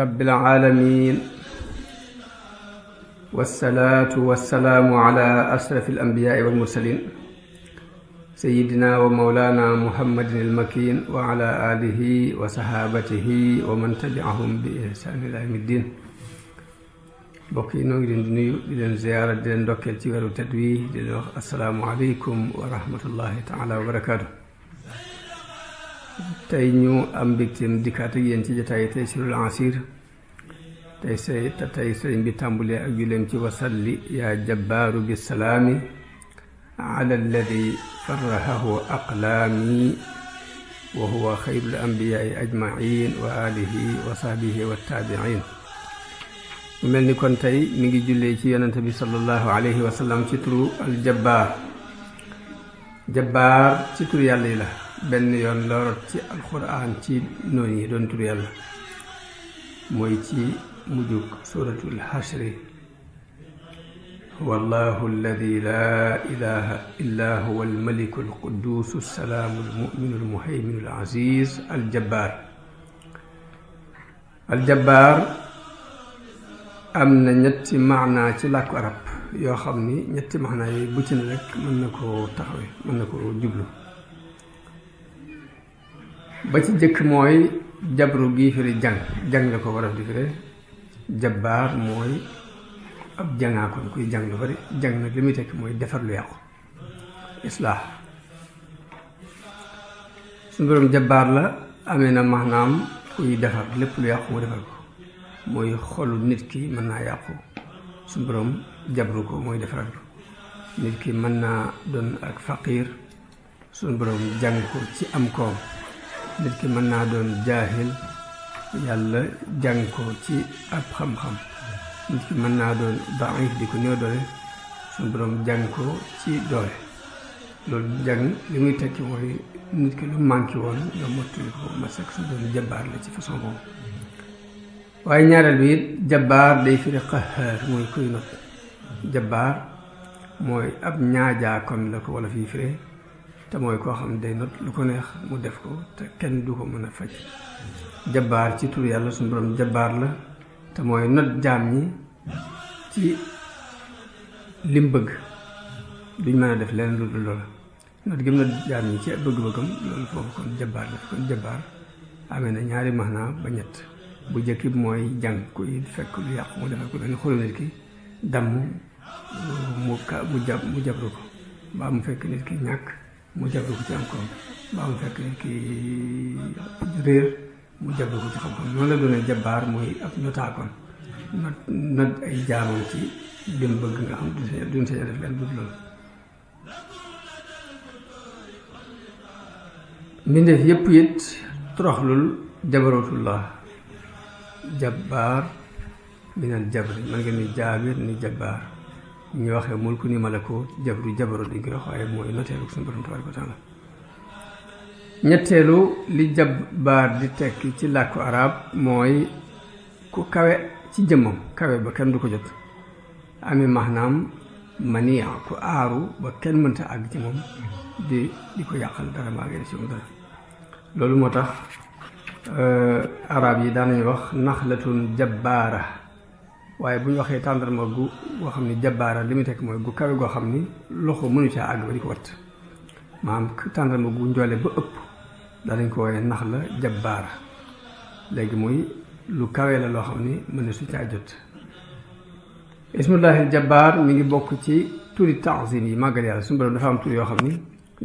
رب العالمين والصلاة والسلام على أشرف الأنبياء والمرسلين سيدنا ومولانا محمد المكين وعلى آله وصحابته ومن تبعهم بإحسان إلى يوم الدين بقي نوغي دي leen زيارة دي leen ndokkeel ci weeru tedd wi di leen wax assalaamu aleykum wa rahmatullahi taala wa barakaatu tey ñu am mbégteem dikkaat ak yéen ci jotaay Taysirul Asir tey sëriñ bi tàmbulee ak juleem ci wasalli yaa jabbaaru bisalaami ala alladi farrahahu aqlaami wa huwa xayrul anbiyaai ajmain wa alihi wa sahbihi wa taabiin mu mel ni kon tey mi ngi jullee ci yonente bi sallallahu alayhi wa sallam ci turu aljabbaar jabbaar ci turu yàlla yi la benn yoon la rot ci alquran ci noonu yi doon turu yàlla mooy ci mujjug suratul hasri wallahu alladi la ilaha illa huwa almaliku alquddus assalaamu almuminu almuhayminu alaziz aljabbaar am na ñetti maanaa ci làkku arab yoo xam ni ñetti maanaa yooyu bu ci ne rek mën na koo taxawe mën na koo jublu ba ci jëkk mooy jabru gi firi jàng la ko war a di firi jabbaar mooy ab jàngaakoon kuy jàng lu bari jàng nag li muy tekk mooy defar lu yàqu islaax suñu boroom jabbaar la amee na maanaam kuy defar lépp lu yàqu mu defar ko mooy xolu nit ki mën naa yàqu suñu boroom jabru ko mooy defaraat ko nit ki mën naa doon ak faqiir suñu boroom jàng ko ci am koom nit ki mën naa doon jaahil yàlla jàng ko ci ab xam-xam nit ki mën naa doon daif di ko néew doole suñu boroom jàng ko ci doole loolu jàng li muy tekki mooy nit ki lu manqué woon nga mottali ko ma sekk suñu doon jabbaar la ci façon boobu waaye ñaareel bi it jabbaar day firi qahaar mooy kuy not jabbaar mooy ab ñaajaakoon la ko wala fii firi te mooy koo xam ne day not lu ko neex mu def ko te kenn du ko mën a faj jabbaar ci tur yàlla suñu borom jabbaar la te mooy not jaam ñi ci lim bëgg duñ mën a def leneen lu dul loola not gëm not jaam ñi ci bëgg-bëggam loolu foofu kon jabbaar la kon jabbaar amee na ñaari maanaa ba ñett bu jëkk bi mooy jàng kuy fekk lu yàqu mu defal ko dañ xolu nit ki damm mu jabru ko mbaa mu fekk nit ki ñàkk mu jabru ko ci am koom mbaa mu fekk nit ki réer mu jabru ko ci xam-xam noonu la doonee jabbaar mooy ab notaakoon not ay jaamam ci lim bëgg nga xam duñ sañ a def leen dut loolu mbindeef yépp it toroxlul jabarutullah jabbaar minal jabri man nga ni jaabir ni jabbaar ñu waxee mulku ni malako jabru jabaru dañ koy wax waaye mooy noteelu suñu borom tabaaraka wa taala ñetteelu li jabbaar di tekki ci làkku arab mooy ku kawe ci jëmmam kawe ba kenn du ko jot ami maanaam mania ku aaru ba kenn mënta àgg ci moom di ko yàqal dara maa ngi ci moom dara loolu moo tax arab yi daan nañu wax naxlatun jabbaara waaye bu ñu waxee tàndarma gu goo xam ni jabbaara li muy tekk mooy gu kawe goo xam ni loxo mënu caa àgg ba di ko wat maanaam tàndarma gu njoole ba ëpp daanañ ko wooye nax la jabbaara léegi muy lu kawe la loo xam ni mën na su caa jot ismullahi jabbaar mi ngi bokk ci turi tanzim yi màggal yàlla suñu borom dafa am tur yoo xam ni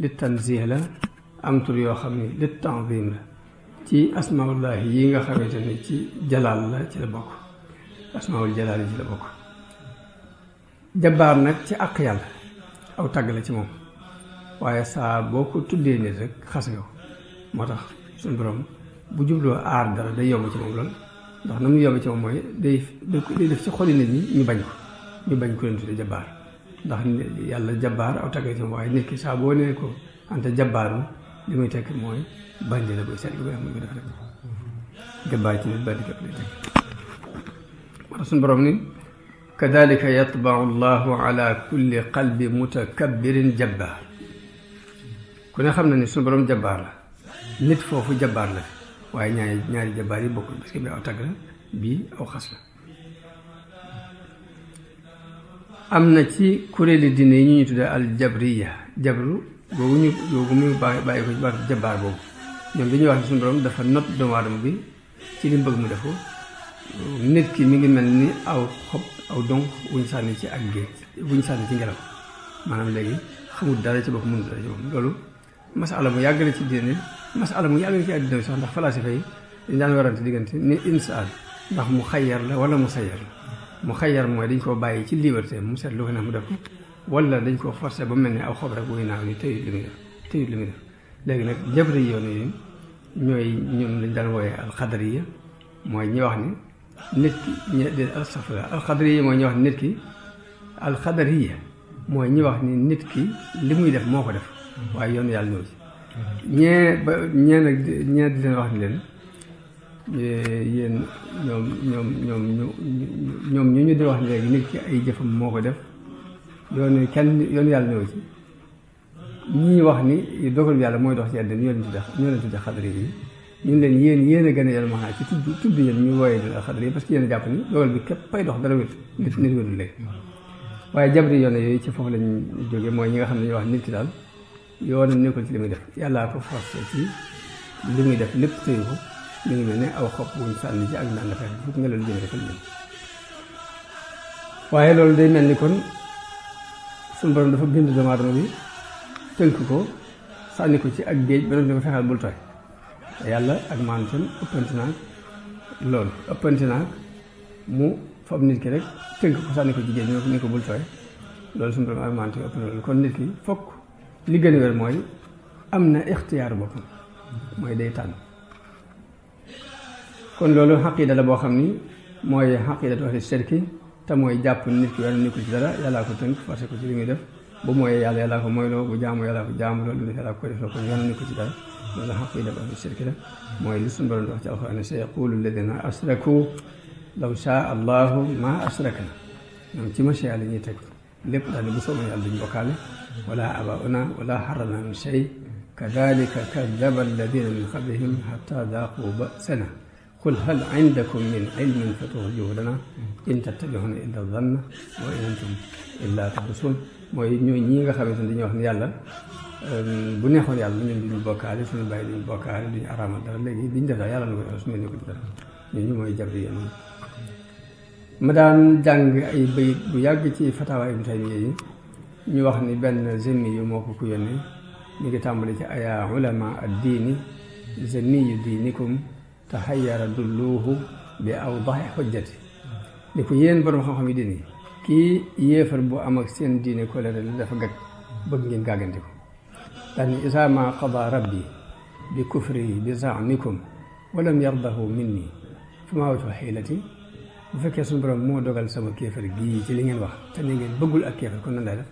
li tanzih la am tur yoo xam ni li tanzim la ci asmaullahi yi nga xamante ni ci jalaal la ci la bokk asmaul jalaal yi ci la bokk jabbaar nag ci àq yàlla aw tàgg la ci moom waaye saa boo ko tuddee nit rek xas nga ko moo tax suñu borom bu jubloo aar dara day yomb ci moom lool ndax na mu yomb ci moom mooy day def ci xoli nit ñi ñu bañ ko leen tudde jabbaar ndax yàlla jabbaar aw tagga ci moom waaye nit ki saa boo nee ko anta jabbaaru li muy tekk mooy bandi la koy seet lu koy xam ko def rek jabbaar ci nit bandi képp lay tekk moo tax suñu borom ni kadalika yatbau llahu ala kulli qalbi mutakabbirin jabbaar ku ne xam na ni suñu borom jabbaar la nit foofu jabbaar la waaye ñaari jabbaar yi bokkul parce que bi aw tagg la bii aw xas la am na ci kuréeli diine yi ñu tuddee al jabriya jabru googu muy bàyyi ko ci baatu jabbaar boobu ñoom dañuy wax ne suñu borom dafa not doomu aadama bi ci li mu bëgg mu def ko nit ki mi ngi mel ni aw xob aw donk wuñ sànni ci ak géej wuñ sànni ci ngelaw maanaam léegi xamul dara ci bopp mënul dara ci bopp loolu masala mu yàgg la ci diine masala mu yàgg la ci àddina bi sax ndax falasifa yi dañ daan warante diggante ni insaan ndax mu xayyar la wala mu sayyar la mu xayyar mooy dañ koo bàyyi ci liberté mu seet lu ko neex mu def ko wala dañ koo forcé ba mel ni aw xob rek wuy naaw ni tëyut li muy def léegi nag jabri yoon yi ñooy ñun lañ daan wooyee alxadariya mooy ñi wax ni nit ki alxadariya mooy ñi wax ni nit ki alxadariya mooy ñi wax ni nit ki li muy def moo ko def waaye yoonu yàlla ñëw ci ñee di leen wax ni leen yéen ñoom ñu di wax ni léegi nit ki ay jëfam moo ko def yoonu yàlla ñëw ci ñii wax ni dogal yàlla mooy dox ci àddina ñoo leen tudde xadari yi ñun leen yéen a gën a yàlla maanaam ci tudd yéen ñu wooyee di xadari yi parce que yéen a jàpp ni dogal bi képp pay dox dara wét nit wétul léegi waaye jabri yoon yooyu ci foofu lañ jógee mooy ñi nga xam ne ñu wax nit ki daal yoonam nekkul ci li muy def yàllaa ko forcé ci li muy def lépp tëyu ko mi ngi mel ne aw xob wuñ sànni ci ak naan dafay fukk nga loolu jëme defal jëm waaye loolu day mel ni kon suñu borom dafa bind doomu aadama bi tënk ko sànni ko ci ak géej ba doon ko fexeel bul tooy yàlla ak maanaam ëppante naag loolu ëppante naag mu fab nit ki rek tënk ko sànni ko ci géej ñoo ni ko bul tooy loolu suñu borom ak maanaam ëpp na loolu kon nit ki fokk li gën a wér mooy am na ixtiyaaru boppam mooy day tànn kon loolu xaqiida la boo xam ni mooy xaqiidatu ahli shirki te mooy jàpp nit ki yoonam nekkul ci dara yàllaa ko tënk forcé ko ci li muy def bu mooyee yàlla yàllaa ko mooyloo bu jaamu yàllaa ko jaamu loolu def yàllaa ko def loo kon yoonam nekkul ci dara loolu xaqiidatu ahli shirki la mooy li suñu borom di wax ci alxuraan sa yaqulu alladina asraku law shaa allahu ma asrakna ñoom ci machia la ñuy teg lépp daal ne bu soobee yàlla duñ bokkaale wala abauna wala xarana min shay kadalika kadaba alladina min qablihim xata daaqu basana qul hal indakum min ilmin fatuxrijuhu lana in tattabiuna illa zanna wa in antum illa taxrusun mooy ñooy ñii nga xamante ne dañuy wax ne yàlla bu neexoon yàlla ñun duñu bokkaale suñu bàyyi duñu bokkaale duñu araamal dara léegi diñ def daal yàlla na ko def su mel ni ko dara ñooñu mooy jabri yéen ma daan jàng ay bayit bu yàgg ci fatawa Ibn Taymiyya yi ñu wax ni benn zenni yu moo ko ku yónnee ñu ngi tàmbali ci aya ulama ad-diini zenniyu diinikum taxayyara dulluuhu bi awdahi xujjati ni ko yéen borom xam-xam yi diini kii yéefar bu am ak seen diine kolere la dafa gag bëgg ngeen gàggante ko daal ni isaa ma qada rabbi bi kufri bi zaamikum walam yardahu minni fa maa wajhu xiilati bu fekkee suñu borom moo dogal sama kéefar gii ci li ngeen wax te ni ngeen bëggul ak kéefar kon nan lay def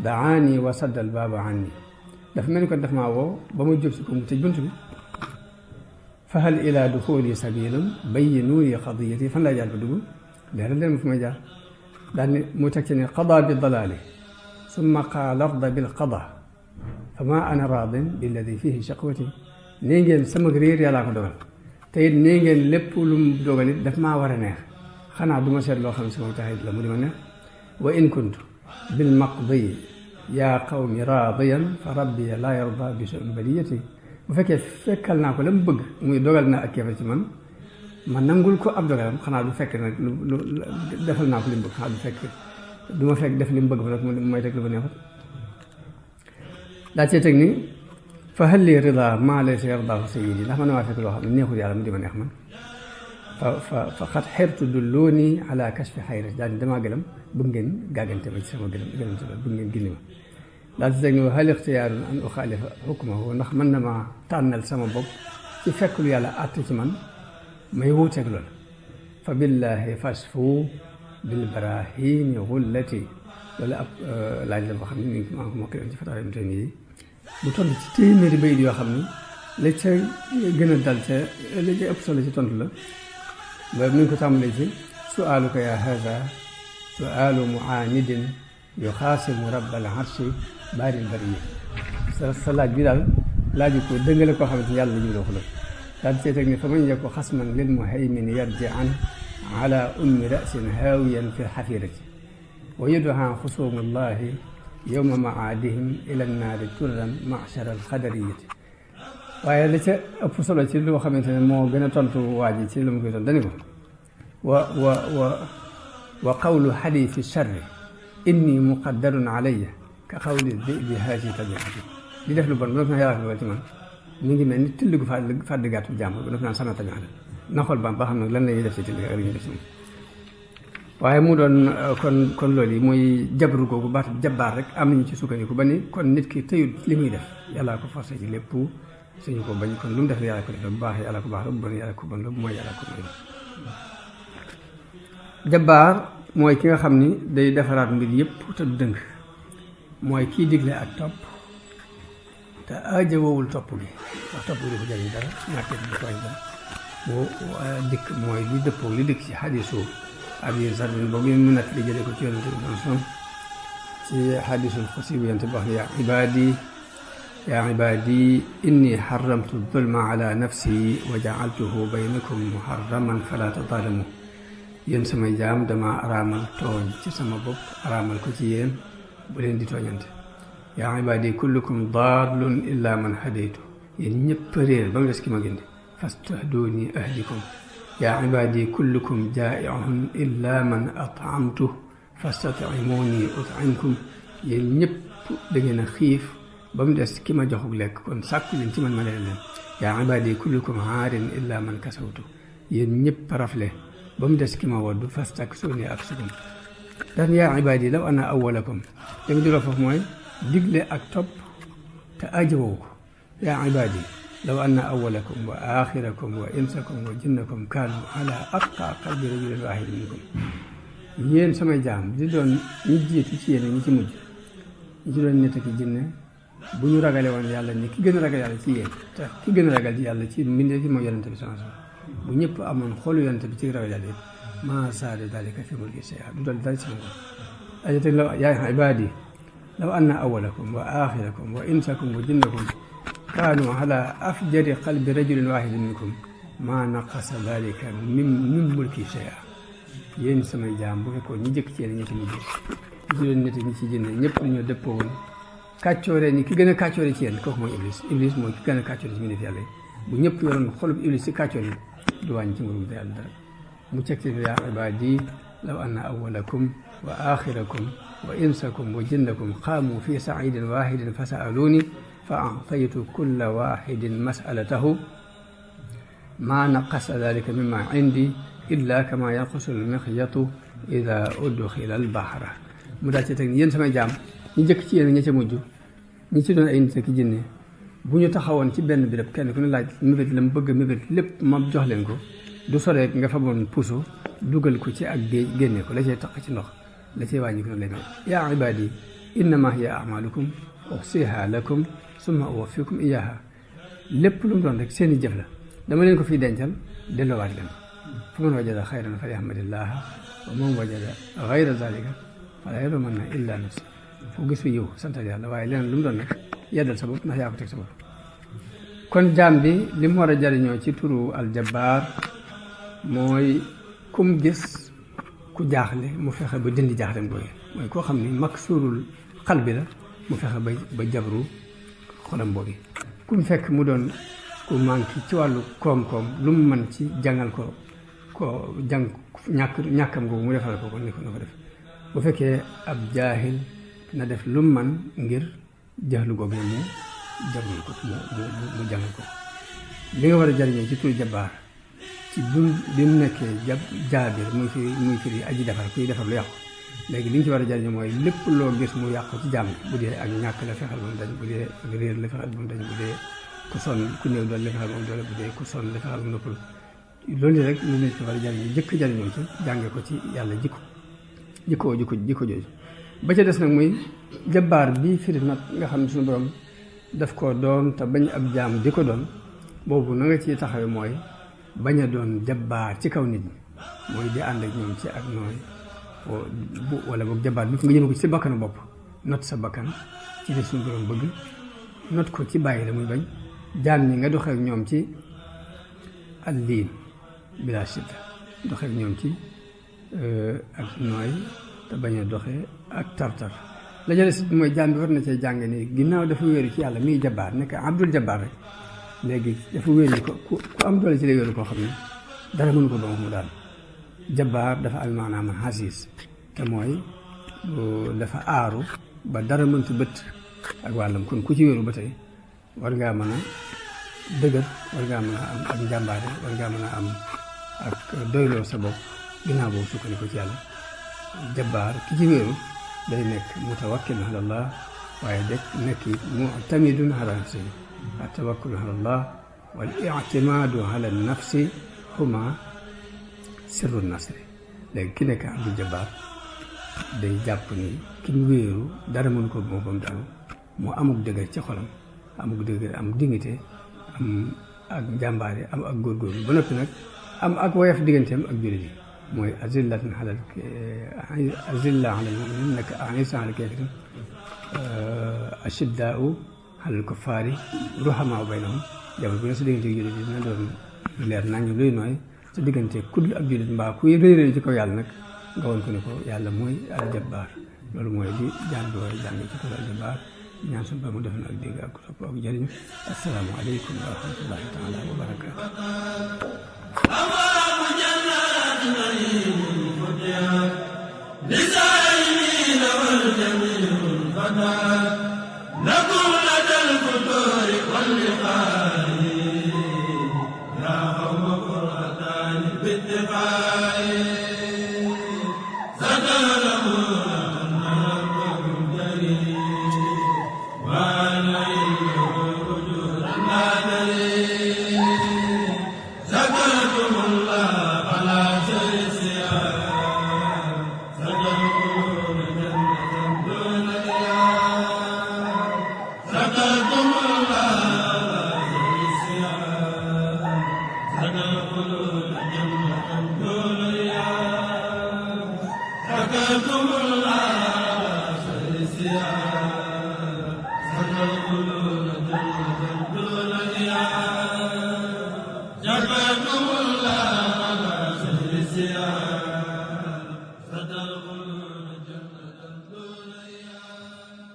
daani wa saddal baaba anni dafa mel ni kon daf maa woo ba ma jóg si ko mu tëj bunt bi fa hal ila duxuli sabilun bayyinuni qadiyati fan laa jaar ba dugg leeral leen ma fu may jaar daal ni mu teg ci ne qada bi dalaali summa qaala arda bil qada fa ma ana raadin billadi fihi shaqwati nee ngeen sama réer yàllaa ko dogal te it nee ngeen lépp lu mu dogal it daf maa war a neex xanaa du ma seet loo xam ne sama taxit la mu di ma neex wa in kuntu bil maqdi yaa qawmi raadiyan fa rabbi laa yarda bi su'in baliyati bu fekkee fekkal naa ko la mu bëgg muy dogal na ak kéefar ci man ma nangul ko ab dogalam xanaa du fekk nag lu defal naa ko li mu bëgg xanaa du fekk du ma fekk def li mu bëgg ba nag mu may teg lu ma neexut daa cee teg ni fa hal li rida maa laysa yardaahu sayyidi ndax man maa fekk loo xam ne neexul yàlla mu di ma neex man fa xat xertu dulluuni ala kashfi xayri daal di damaa gëlam bëgg ngeen gàggante ma ci sama gëlam ci loolu bëgg ngeen gindi ma daal di teg ni hal ixtiyaarun an uxaalifa xukmahu ndax mën na maa tànnal sama bopp ci fekk lu yàlla àtte ci man may wuuteeg loolu fa billahi fasfu bil barahini xullati loolu ab laaj la boo xam ne ni maa ngi ko mokkee ci fatawa Ibn Taymiyya yi bu tontu ci téeméeri bayit yoo xam ne la ca gën a dal ca la ca ëpp solo ci tontu la ba mi ngi ko tàmbalee ci su'aaluka ya haza su'aalu mu'aanidin yuxaasimu rabbal arshi baaril bariyyi sa laaj bi daal laaju ko dëngale koo xamante ni yàlla la jubloo ko la daal di teg ne fa man yaku xasman lil muhaymin yarji an ala ummi rasin haawiyan fi lxafirati wa yudhaa xusuumullahi yowma maadihim ila nnaari turran machara alxadariyati waaye la ca ëpp solo ci loo xamante ne moo gën a tontu waa ji ci lu mu koy tontu dani ko wa qawlu xadiisi charri inni muqaddarun alayya ka qawli dibi haasi tabiati di def lu bon bu noppi naan yàlla ci man mi ngi mel ni till gu fàdd gàttu jàmm bu noppi naan sama tabiata na xool ba xam ne lan la ñuy def ci till ak li ñuy def ci moom waaye mu doon kon loolu yi muy jabru googu baat jabbaar rek am nañu ci sukkandiku ba ni kon nit ki tëyut li muy def yàllaa ko forcé ci lépp suñu ko bañ kon lu mu def yàlla ko def bu baax yàlla ko baax la bu bon yàlla ko bon la bu mooy yàlla ko mooy jabbaar mooy ki nga xam ni day defaraat mbir yëpp te du dëng mooy kii digle ak topp te aajowul topp gi wax topp gi dafa jariñ dara ñàkkee du ko dara bu dikk mooy li dëppoo li dikk ci xadisu abi zarrin boobu mu nat li jëlee ko ci yonente bi sallam ci xadisul xusi bu yonente bi wax ne yaa ibaadi inni xaramtu zulma ala nafsi wa jaaltuhu baynakum muharraman fala tadaalamu yéen samay jaam dama araamal tooñ ci sama bopp araamal ko ci yéen bu leen di tooñante yaa ibaadi kullukum daallun illa man hadaytu yéen ñëpp réer ba mu des ki ma gindi fastahduni ahdikum yaa ibaadi kullukum jaa'iun illa man at'amtu fastat'imuni ut'imkum yéen ñëpp da ngeen a xiif ba mu des ki ma joxug lekk kon sàkku leen ci man ma leen yaa ibaadi kullukum aarin illa man kasawtu yéen ñëpp rafle ba mu des ki ma woddu fastaksuuni aksukum dan yaa ibaadi law anna awwalakum li mu juróo foofu mooy digle ak topp te ajowoo ko yaa ibaadi law anna awwalakum wa axirakum wa insakum wa jinnakum kaanu ala atqa qalbi rajulin waahidin minkum yéen samay jaam di doon ñi jiitu ci yéen ñi ci mujj ñi ci doon nit ak jinne bu ñu ragale woon yàlla ni ki gën a ragal yàlla ci yéen te ki gën a ragal ci yàlla ci mbindee fi mooy yonente bi sallallahu alayhi wasallam bu ñëpp amoon xoolu yonente bi ci ragal yàlla yëpp maa saada dalika fi mulki shay'a du doon dara ci moom ajate law yaa ibaadi law anna awwalakum wa axirakum wa insakum wa jinnakum kaanu ala afjari qalbi rajulin waahidin minkum maa naqasa dalika min mulki shay'a yéen samay jaam bu fekkoon ñi jëkk ci yéen ñi ci mujj ñi ci doon nit ñi ci jinne ñëpp dañoo dëppoo woon kàccoore ni ki gën a kàccoore ci yéen kooku mooy iblis mooy ki gën a kàccoore ci mbindeef yàlla yi bu ñëpp yoroon xolub iblis ci kàccoor yi du wàññi ci nguuru yàlla dara mu ceg ci yaa ibaadi law anna awwalakum wa axirakum wa insakum wa jinnakum qaamu fi saidin wahidin fa sa'aluuni fa a'taytu kulla wahidin mas'alatahu ma naqasa dalika mimma indi illa kama yanqusu al-mikhyatu ida udxila al-bahra mu daal ci teg yéen samay jaam ñi jëkk ci yéen ña ca mujj ñi ci doon ay nit ak jinne bu ñu taxawoon ci benn béréb kenn ku ne laaj mébét la mu bëgg a mébét lépp ma jox leen ko du soree nga faboon puso dugal ko ci ak géej génne ko la cay taq ci ndox la cay wàññi ko noonu lay mel yaa ibaadi innama hiya amalukum uxsiha lakum summa uwaffikum iyaha lépp lu mu doon rek seen i jëf la dama leen ko fiy dencal delloowaat leen fa man wajada xayran fa yahmadillaha wa man wajada gayra zalika fala yalumanna illa nafsa foo gis fi yiw santal yàlla waaye leneen lu mu doon nag yeddal sa bopp ndax yaa ko teg sa bopp kon jaam bi li mu war a jariñoo ci turu aljabbaar mooy kum gis ku jaaxle mu fexe ba dindi jaaxlem googu mooy koo xam ni maksuurul xal bi la mu fexe ba jabru xolam boobu kum fekk mu doon ku manqué ci wàllu koom-koom lu mu mën ci jàngal ko jàng ñàkkam googu mu defal ko kon ni ko na ko def bu fekkee ab jaahil na def lu mu mën ngir jaxlu googu mu jabru ko mu jàngal ko li nga war a jariñoo ci turu jabbaar ci bi mu nekkee jaabir muy firi aji defar kuy defar lu yàqu léegi li ñu ci war a jariñoo mooy lépp loo gis mu yàqu ci jàmm bu dee ak ñàkk la fexeel ba mu dañ bu dee ak réer la fexeel ba mu dañ bu dee ku sonn ku néew doole la fexeel ba mu doole bu dee ku sonn la fexeel ba mu noppal loolu rek lu nit ki war a jariñoo jëkk jariñoo ci jànge ko ci yàlla jikko jooju ba ca des nag muy jabbaar bii firi not nga xam ne suñu borom daf ko doon te bañ ab jaam di ko doon boobu na nga ciy taxawe mooy bañ a doon jabbaar ci kaw nit ñi mooy di ànd ak ñoom ci ak nooy wala boog jabbaar bi nga jëme ko ci sa bakkanu bopp not sa bakkan ci li suñu borom bëgg not ko ci bàyyi la muy bañ jaam ñi nga doxee ak ñoom ci al liin bila shidda doxee ak ñoom ci ak nooy te bañ a doxee ak tartar la jële si mooy jaam bi war na cee jàng ni ginnaaw dafa wéeru ci yàlla miy jabbaar nekk abdul jabbaar rek léegi dafa wéeru ko ku am doole ci la wéeru koo xam ne dara mënu ko doon mu daal jabbaar dafa am maanaam xasiis te mooy dafa aaru ba dara mëntu bët ak wàllam kon ku ci wéeru ba tey war ngaa mën a dëgër war ngaa mën a am ak njàmbaare war ngaa mën a am ak doyloo sa bopp ginnaaw boobu sukkandiku ci yàlla jabbaar ki ci wéeru day nekk mutawakkil ala Allah waaye dek nekk mu'tamidun ala nafsihi at-tawakkul ala Allah wal i'timaadu ala nafsi huma sirru nasri léegi ki nekk abdul jabbaar day jàpp ni ki mu wéeru dara mën ko moo bam daal moo amuk dëgër ci xolam amuk dëgër am dignité am ak njàmbaare am ak góorgóorlu ba noppi nag am ak woyof digganteem ak jullit yi mooy azilla alal muminin nekk anisa alal kafirin ashiddaau alal kuffaari ruhamaa baynahum jamono bu ne sa diggante jullit yi dina doon lu leer nañu luy nooy sa diggante kudd ak jullit mbaa kuy rëy rëy ci kaw yàlla nag nga woon ko ne ko yàlla mooy aljabbaar loolu mooy di jàng waaye jàng ci kaw aljabbaar ñaan suñu borom mu def na ak dégg ak topp ak jëriñ assalaamu aleykum wa rahmatullahi taala wa barakaatu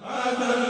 Amen.